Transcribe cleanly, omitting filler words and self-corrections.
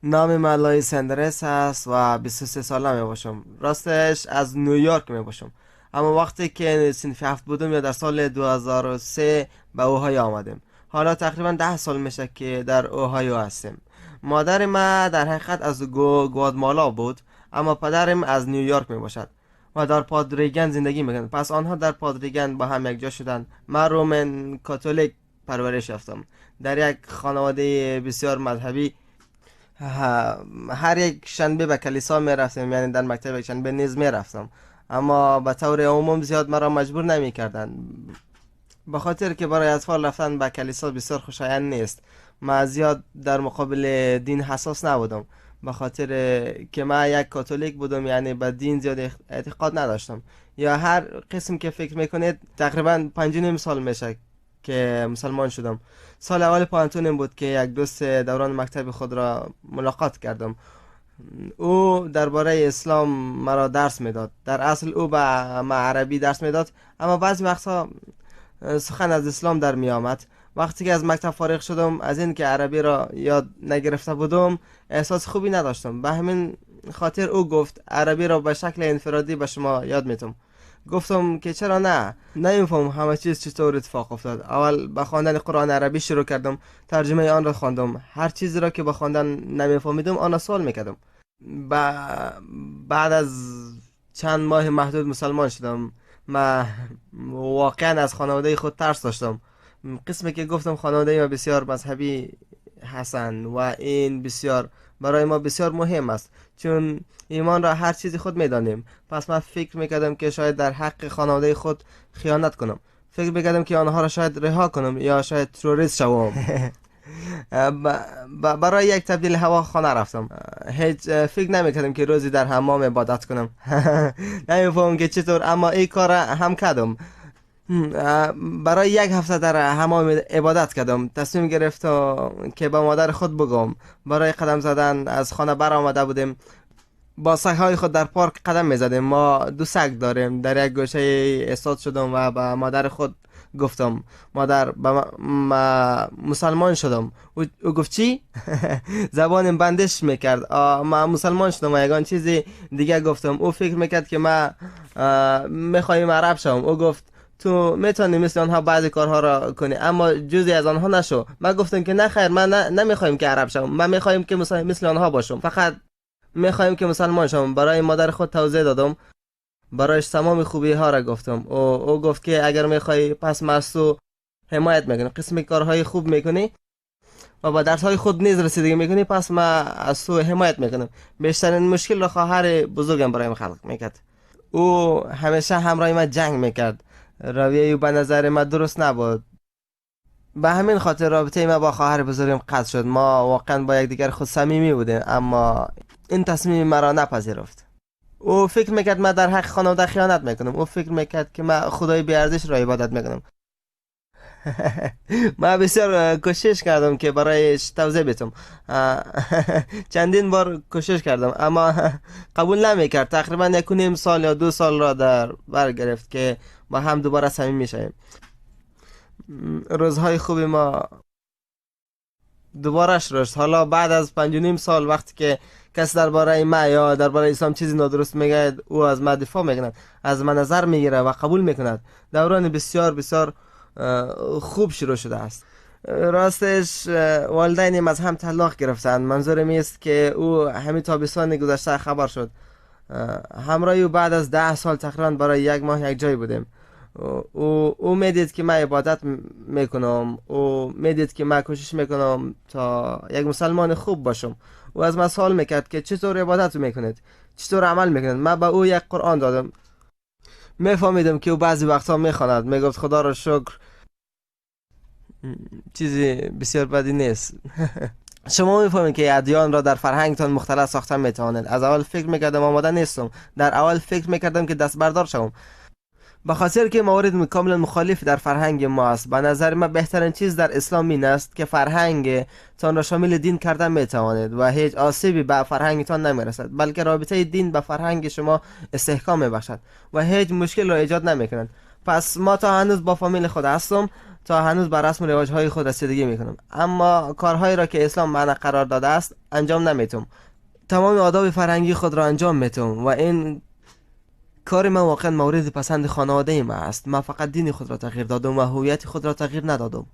نام من لوئیس اندرس است و 23 ساله می باشم. راستش از نیویورک می باشم، اما وقتی که صنف 7 بودم یا در سال 2003 به اوهایو آمدیم. حالا تقریبا 10 سال میشه که در اوهایو هستیم. مادر ما در حقیقت از گواتمالا بود، اما پدرم از نیویورک می باشد و در پادریگن زندگی میکنند. پس آنها در پادریگن با هم یکجا شدند. من رومن کاتولیک پرورش یافتم در یک خانواده بسیار مذهبی. هر یک شنبه به کلیسا می رفتیم، یعنی در مکتب یک شنبه نیز می رفتم، اما به طور عموم زیاد مرا مجبور نمی کردند، به خاطر که برای اطفال رفتن به کلیسا بسیار خوشایند نیست. من زیاد در مقابل دین حساس نبودم، به خاطر که من یک کاتولیک بودم، یعنی به دین زیاد اعتقاد نداشتم. یا هر قسم که فکر میکنید تقریبا 5.5 سال میشه که مسلمان شدم. سال اول پوهنتونم بود که یک دوست دوران مکتب خود را ملاقات کردم. او درباره اسلام مرا درس میداد. در اصل او به ما عربی درس میداد، اما بعضی وقتها سخن از اسلام در می آمد. وقتی که از مکتب فارغ شدم، از این که عربی را یاد نگرفته بودم احساس خوبی نداشتم. به همین خاطر او گفت عربی را به شکل انفرادی به شما یاد میتم. گفتم که چرا نه. نمیفهم همه چیز چطور اتفاق افتاد. اول به خواندن قرآن عربی شروع کردم، ترجمه آن را خواندم. هر چیزی را که به خواندن نمیفهمیدم آن را سوال میکردم. بعد از چند ماه محدود مسلمان شدم. من واقعا از خانواده خود ترس داشتم. قسمی که گفتم خانواده ما بسیار مذهبی هستند و این بسیار برای ما بسیار مهم است، چون ایمان را هر چیزی خود میدانیم. پس من فکر میکردم که شاید در حق خانواده خود خیانت کنم. فکر میکردم که آنها را شاید رها کنم یا شاید تروریست شوم. برای یک تبدیل هوا خانه رفتم. هیچ فکر نمیکردم که روزی در حمام عبادت کنم. نمیفهمم که چطور، اما این کار هم کردم. برای یک هفته در حمام عبادت کردم. تصمیم گرفتم که با مادر خود بگم. برای قدم زدن از خانه برآمده بودیم. با سگ‌های خود در پارک قدم میزدیم. ما 2 سگ داریم. در یک گوشه ایستاد شدم و به مادر خود گفتم مادر، مسلمان شدم. او گفت چی؟ زبانم بندش میکرد. من مسلمان شدم و یگان چیزی دیگه گفتم. او فکر میکرد که من میخوایم عرب شوم. او گفت تو میتونی مثل آنها بعضی کارها را کنی، اما جزی از آنها نشو. من گفتم که نه خیر، من نمیخوایم که عرب شوم. من میخوایم که مثل آنها باشم. فقط میخوایم که مسلمان شوم. برای مادر خود توضیح دادم، برایش تمام خوبی ها را گفتم. او گفت که اگر میخوای پس من از تو حمایت میکنم. قسم کارهای خوب میکنی و با درس های خود نیز رسیدگی میکنی، پس من از تو حمایت میکنم. بیشترین مشکل را خواهر بزرگم برایم خلق میکرد. او همیشه همراه من جنگ میکرد. رویه او به نظر من درست نبود. به همین خاطر رابطه ما با خواهر بزرگم قطع شد. ما واقعا با یکدیگر خود صمیمی بودیم، اما این تصمیم مرا نپذیرفت. او فکر میکرد من در حق خانواده خیانت میکنم. او فکر میکرد که من خدای بی‌ارزش را عبادت میکنم. من بسیار کوشش کردم که برایش توضیح بدم. چندین بار کوشش کردم، اما قبول نمیکرد. تقریبا 1.5 سال یا 2 سال را در بر گرفت که با هم دوباره صمیمی میشویم. روزهای خوبی ما دوباره شد. حالا بعد از 5.5 سال وقتی که کسی درباره ما یا درباره اسلام چیزی نادرست میگه، او از ما دفاع میکند، از من نظر میگیره و قبول میکند. دوران بسیار بسیار خوب شروع شده است. راستش والدینم از هم طلاق گرفتند. منظورم است که او همین تابستان گذشته خبر شد. همراه او بعد از 10 سال تقریبا برای یک ماه یک جای بودیم. او میدید که من عبادت میکنم، او میدید که من کوشش میکنم تا یک مسلمان خوب باشم. او از من سوال میکرد که چطور عبادت میکنید، چطور عمل میکنید. من به او یک قرآن دادم. میفهمیدم که او بعضی وقتها میخواند. میگفت خدا را شکر چیزی بسیار بدی نیست. شما میفهمید که ادیان را در فرهنگتان مختلف ساختن میتوانید. از اول فکر میکردم آماده نیستم. در اول فکر میکردم که دست بردار شوم، به خاطر که موارد کاملا مخالف در فرهنگ ما است. به نظر من بهترین چیز در اسلام این است که فرهنگ تان را شامل دین کردن میتوانید و هیچ آسیبی به فرهنگتان نمیرسد، بلکه رابطه دین به فرهنگ شما استحکام میبخشد و هیچ مشکل را ایجاد نمیکند. پس ما تا هنوز با فامیل خود هستم، تا هنوز بر رسم و رواج های خود رسیدگی میکنم، اما کارهایی را که اسلام منع قرار داده است انجام نمیتم. تمام آداب فرهنگی خود را انجام میتم و این کار من واقعا مورد پسند خانواده ما است. من فقط دین خود را تغییر دادم و هویت خود را تغییر ندادم.